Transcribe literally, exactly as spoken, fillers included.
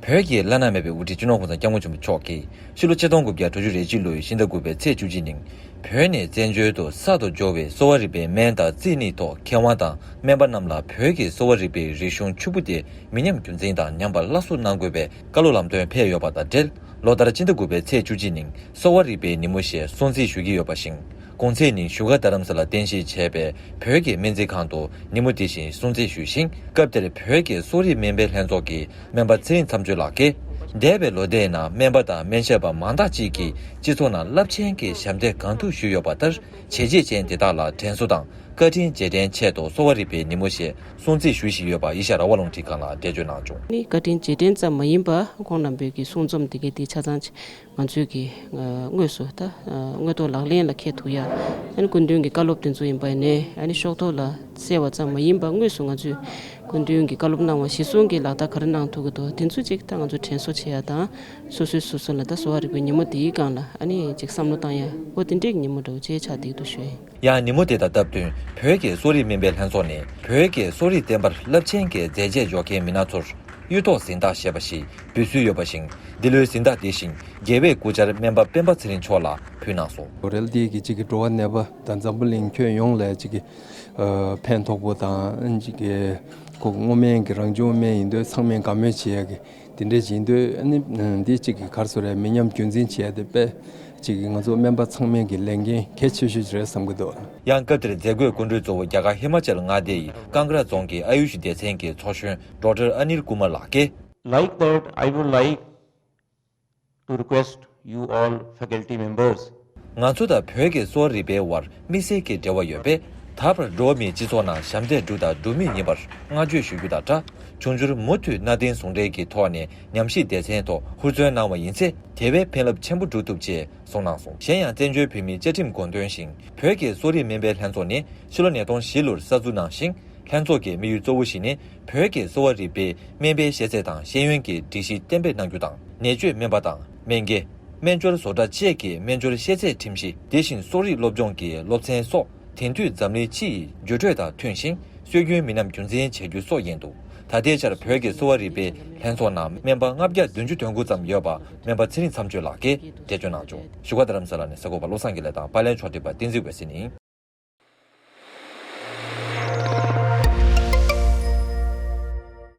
བོད་ཀྱི་བླ་ན་མེད་པའི་དབུ་ཁྲིད་སྤྱི་ནོར་༸གོང་ས་༸སྐྱབས་མགོན་ཆེན་པོ་མཆོག་གིས་ཕྱི་ལོ་ཆིག་སྟོང་དགུ་བརྒྱ་དྲུག་ཅུ་རེ་གཅིག་ལོའི་ཕྱི་ཟླ་དགུ་པའི་ཚེས་བཅུ་གཅིག་ཉིན། བོད་ནས་བཙན་བྱོལ་དུ་གསར་དུ་འབྱོར་བའི་གསོ་བ་རིག་པའི་སྨན་དང་རྩིས་ནས་ཐོག་མཁས་དབང་དང་སྨན་པ་རྣམས་ལ་བོད་ཀྱི་གསོ་བ་རིག་པའི་རིག་གཞུང་ཕྱུག་པོ་དེ་མི་ཉམས་རྒྱུན་འཛིན་དང་ཉམས་པ་སླར་གསོ་གནང་དགོས་པའི་བཀའ་སློབ་ལམ་སྟོན་ཕེབས་ཡོད་པ་དང་འབྲེལ། ལོ་ལྟར་ཕྱི་ཟླ་དགུ་པའི་ཚེས་བཅུ་གཅིག་ཉིན་གསོ་བ་རིག་པའི་ཉིན་མོ་ཞེས་སྲུང་བརྩི་ཞུ་གི་ཡོད་པ་བཞིན། གུང་ཚིགས་ཉིན་བཞུགས་སྒར་རྡ་རམ་ས་ལ་རྟེན་གཞི་བྱས་པའི་བོད་ཀྱི་སྨན་རྩིས་ཁང་དུ་ཉིན་མོ་དེ་བཞིན་སྲུང་བརྩི་ཞུས་ཤིང་། སྐབས་དེར་བོད་ཀྱི་གསོ་རིག་སྨན་པའི་ལྷན་ཚོགས་ཀྱི་སྨན་པ་ཚེ་རིང་མཚམས་གཅོད་ལགས་ཀྱིས། འདས་པའི་ལོ་ཟླའི་ནང་སྨན་པ་དང་སྨན་ཞབས་པ་མང་དག་ཅིག་གིས་སྤྱི་ཚོགས་ནང་རླབས་ཆེན་གྱི་ཞབས་འདེགས་གང་ཐུབ་ཞུས་ཡོད་པ་ལྟར། བྱས་རྗེས་ཅན་དེ་དག་ལ་དྲན་གསོ་དང་བཀའ་དྲིན་རྗེས་དྲན་ཆེད་དུ་གསོ་བ་རིག་པའི་ཉིན་མོ་ཞེས་སྲུང་བརྩི་ཞུ་བཞིན་ཡོད་པ་ཨེ་ཤ་ཡ་རང་དབང་རླུང་འཕྲིན་ཁང་ལ་འགྲེལ་བརྗོད་གནང་བྱུང་། ནི་བཀའ་དྲིན་རྗེས་དྲན་ཙམ་མ་ཡིན་པ་ཁོང་རྣམ་པའི་གི་གསུང་རྩོམ་དེ་གའི་དེ་ཆ་ཚང་ང་ཚོས་ཀྱི་ཨ་དངོས་སུ་ད་ཨ་དངོས་ཐོག་ལག་ལེན་ལ་འཁེལ་ཐུབ་ཡ། ཨ་ནི་སྐུ་མདུན་གྱི་བཀའ་སློབ་དེ་ཚོ་ཡིན་པ་ཡིན་ནའི་ཨ་ནི་ཤོག་ཐོག་ལ་གསལ་བ་ཙམ་མ་ཡིན་པ་དངོས་སུ་ང་ཚོས་སྐུ་མདུན་གྱི་བཀའ་སློབ་གནང་བ་གཞིར་བཟུང་གི་ལག་བསྟར་ག་རེ་གནང་ཐུབ་ཀྱི་འདུག་དེ་ཚོ་ཅིག་ད་ང་ཚོ་དྲན་གསོ་བྱེད་ཡ་དང་། སོ་སོའི་སོ་སོ་ལ་ད་གསོ་བ་རིག་པའི་ཉིན་མོ་དེའི་སྒང་ལ་ཨ་ནི་ཅིག་བསམ་བློ་བཏང་ཡ་འོ་དེ་འདྲའི་ཉིན་མོ་འདྲ་བོ་ཅིག་ཆགས་བསྡད་འདུག་ཞུ་ཡ་ཡིན། ཡང་ཉིན་མོ་དེ་དང་སྟབས་བསྟུན་བོད་ཀྱི་གསོ་རིག་སྨན་པའི་ལྷན་ཚོགས་ནས་བོད་ཀྱི་གསོ་རིག་བསྟན་པར་རླབས་ཆེན་གྱི་མཛད་རྗེས་འཇོག་མཁན་མི་སྣ་ཚོར་གཡུ་ཐོག་གཟེངས་རྟགས་ཞེས་པ་ཞིག་འབུལ་སྲོལ་ཡོད་པ་བཞིན། འདི་ལོའི་གཟེངས་རྟགས་དེ་བཞིན་རྒྱལ་བའི་སྐུ་བཅར་སྨན་པ་སྤེན་པ་ཚེ་རིང་མཆོག་ལ་ཕུལ་གནང་སོང་། རེད། འདི་གི་གཅིག་གི་འགྲོ་བ་ནད་པ་དང་འཛམ་བུ་གླིང་ཁྱོན་ཡོངས་ལ་གཅིག་གི་ཨ་ཕན་ཐོགས་པོ་དང་གཅིག་གི་ཁོ་སྔོ་སྨན་གྱི་རང་བྱུང་སྨན་ཡིན་དུས་ཚང་མས་དགའ་མོས་བྱེད་ཡ་གི་དེ་འདྲ་བྱེད་དུས་ཨ་ནི་འདི་གཅིག་གི་གར་སོ་རེད། མི་ཉམས་རྒྱུན་འཛིན་བྱེད་ཡ་དེ་དཔེ་གཅིག་གི་ང་ཚོ་སྨན་པ་ཚང་མས་གི་ལས་འགན་གལ་ཆེ་ཤོས་ཅིག་རེད་བསམ་གི་འདུག། ཡང་སྐབས་དེར་མཛད་སྒོའི་སྐུ་མགྲོན་གཙོ་བོ་རྒྱ་གར་ཧི་མ་ཅལ་མངའ་སྡེ་ཡི་ཀང་གྲ་རྫོང་གི་ཨ་ཡུཤ་སྡེ་ཚན་གྱི་ཚོགས་གཞོན་ཌོག་ཊར་ཨ་ནིལ་ཀུ་མར་ལགས་ཀྱིས། Like that, I would like to request you all faculty members. ང་ཚོ་དང་བོད་ཀྱི་གསོ་བ་རིག་པའི་དབར་དམིགས་བསལ་གྱི་འབྲེལ་བ་ཡོད་པས། ད་བར་འགྲོ་བ་མིའི་སྤྱི་ཚོགས་ནང་ཞབས་འདེགས་བསྒྲུབས་དང་སྒྲུབ་མུས་ཡིན་པར་བསྔགས་བརྗོད་ཞུ་རྒྱུ་དང་སྦྲགས། འབྱུང་འགྱུར་མུ་མཐུད་གནའ་དེང་ཟུང་འབྲེལ་གྱི་ཐོག་ནས་ཉམས་ཞིབ་སྡེ་ཚན་ཐོག་ཧུར་བརྩོན་གནང་བ་ཡིན་ཚེ། དེ་བས་ཕན་རླབས་ཆེན་པོ་བསྒྲུབ་ཐུབ་ཅེས་གསུངས་གནང་སོང་། གཞན་ཡང་བཙན་བྱོལ་བོད་མིའི་བཅའ་ཁྲིམས་དགོངས་དོན་བཞིན། བོད་ཀྱི་གསོ་རིག་སྨན་པའི་ལྷན་ཚོགས་ནི་ཕྱི་ལོ་ཉིས་སྟོང་བཞི་ལོར་གསར་འཛུགས་གནང་ཞིང་། ལྷན་ཚོགས་ཀྱི་དམིགས་ཡུལ་གཙོ་བོ་ཞིག་ནི། བོད་ཀྱི་གསོ་བ་རིག་པའི་སྨན་པའི་ཤེས་ཚད་དང་ཤེས་ཡོན་གྱི་སྒྲིག་གཞི་གཏན་འབེབས་གནང་རྒྱུ་དང་། ནད་བཅོས་སྨན་པ་དང་སྨན་དགེ། སྨན་སྦྱོར་བཟོ་གྲྭ་བཅས་ཀྱི་སྨན་སྦྱོར་ཤེས་ཚད་ཁྲིམས་གཞི། དེ་བཞིན་གསོ་རིག་སློབ་སྦྱོང་གི་སློབ་ཚན་སོགས་དེང་དུས་འཛམ་གླིང་སྤྱི་ཡི་བརྒྱུད་སྤྲོད་དང་མཐུན་ཞིང་། སྲོལ་རྒྱུན་མི་ཉམས་རྒྱུན་འཛིན་བྱེད་རྒྱུ་སོགས་ཡིན་འདུག། ད་ལྟའི་ཆར་བོད་ཀྱི་གསོ་བ་རིག་པའི་ལྷན་ཚོགས་ནང་སྨན་པ་ལྔ་བརྒྱ་བདུན་ཅུ་དོན་དགུ་ཙམ་ཡོད་པ་སྨན་པ་ཚེ་རིང་མཚམས་གཅོད་ལགས་ཀྱིས་འགྲེལ་བརྗོད་གནང་བྱུང་། བཞུགས་སྒར་རྡ་རམ་ས་ལ་ནས་གསར་འགོད་པ་བློ་བཟང་དགེ་ལེགས་དང་པར་ལེན་ཕྱོགས་སྒྲིག་པ་བསྟན་འཛིན་འོད་ཟེར་ཡིན།